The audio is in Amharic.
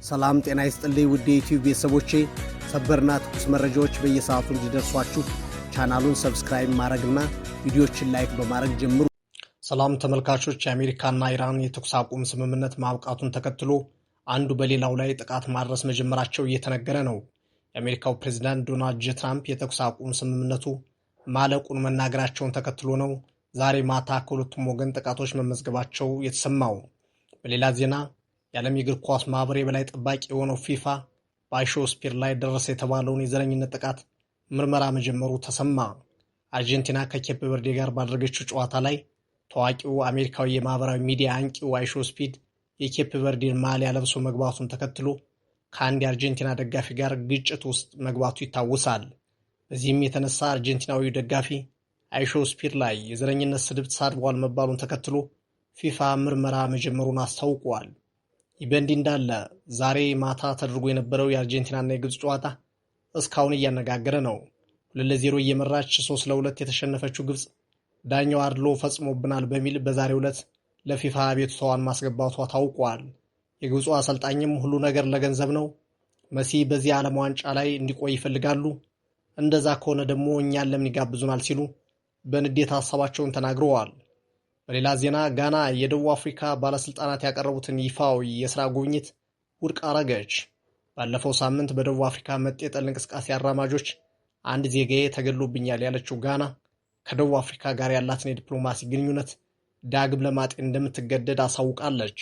ሰላም ጤና ይስጥልኝ ውድ የዩቲዩብ ቤተሰቦቼ፣ ሰበርና ትኩስ መረጃዎች በየሰዓቱ እንዲደርሷችሁ ቻናሉን subscribe ማድረግና ቪዲዮችን like በማድረግ ጀምሩ። ሰላም ተመልካቾች፣ የአሜሪካና ኢራን የተኩስ አቁም ስምምነት ማብቃቱን ተከትሎ አንዱ በሌላው ላይ ጥቃት ማድረስ መጀመራቸው እየተነገረ ነው። የአሜሪካው ፕሬዚዳንት ዶናልድ ጄ ትራምፕ የተኩስ አቁም ስምምነቱ ማለቁን መናገራቸውን ተከትሎ ነው ዛሬ ማታ ከሁለቱም ወገን ጥቃቶች መመዝገባቸው የተሰማው። በሌላ ዜና የዓለም የእግር ኳስ ማህበር የበላይ ጠባቂ የሆነው ፊፋ በአይሾ ስፒድ ላይ ደረሰ የተባለውን የዘረኝነት ጥቃት ምርመራ መጀመሩ ተሰማ። አርጀንቲና ከኬፕ ቨርዴ ጋር ባደረገችው ጨዋታ ላይ ታዋቂው አሜሪካዊ የማህበራዊ ሚዲያ አንቂው አይሾ ስፒድ የኬፕ ቨርዴን ማሊያ ለብሶ መግባቱን ተከትሎ ከአንድ የአርጀንቲና ደጋፊ ጋር ግጭት ውስጥ መግባቱ ይታወሳል። በዚህም የተነሳ አርጀንቲናዊው ደጋፊ አይሾ ስፒድ ላይ የዘረኝነት ስድብ ተሳድቧል መባሉን ተከትሎ ፊፋ ምርመራ መጀመሩን አስታውቋል። ይህ በእንዲህ እንዳለ ዛሬ ማታ ተደርጎ የነበረው የአርጀንቲናና የግብፅ ጨዋታ እስካሁን እያነጋገረ ነው። 2-0 እየመራች 3-2 የተሸነፈችው ግብፅ ዳኛው አድሎ ፈጽሞብናል በሚል በዛሬው ዕለት ለፊፋ አቤቱታዋን ማስገባቷ ታውቋል። የግብፁ አሰልጣኝም ሁሉ ነገር ለገንዘብ ነው፣ መሲ በዚህ ዓለም ዋንጫ ላይ እንዲቆይ ይፈልጋሉ፣ እንደዛ ከሆነ ደግሞ እኛን ለምን ይጋብዙናል ሲሉ በንዴት ሀሳባቸውን ተናግረዋል። በሌላ ዜና ጋና የደቡብ አፍሪካ ባለስልጣናት ያቀረቡትን ይፋዊ የሥራ ጉብኝት ውድቅ አረገች። ባለፈው ሳምንት በደቡብ አፍሪካ መጤ ጠል እንቅስቃሴ አራማጆች አንድ ዜጋዬ ተገድሎብኛል ያለችው ጋና ከደቡብ አፍሪካ ጋር ያላትን የዲፕሎማሲ ግንኙነት ዳግም ለማጤን እንደምትገደድ አሳውቃለች።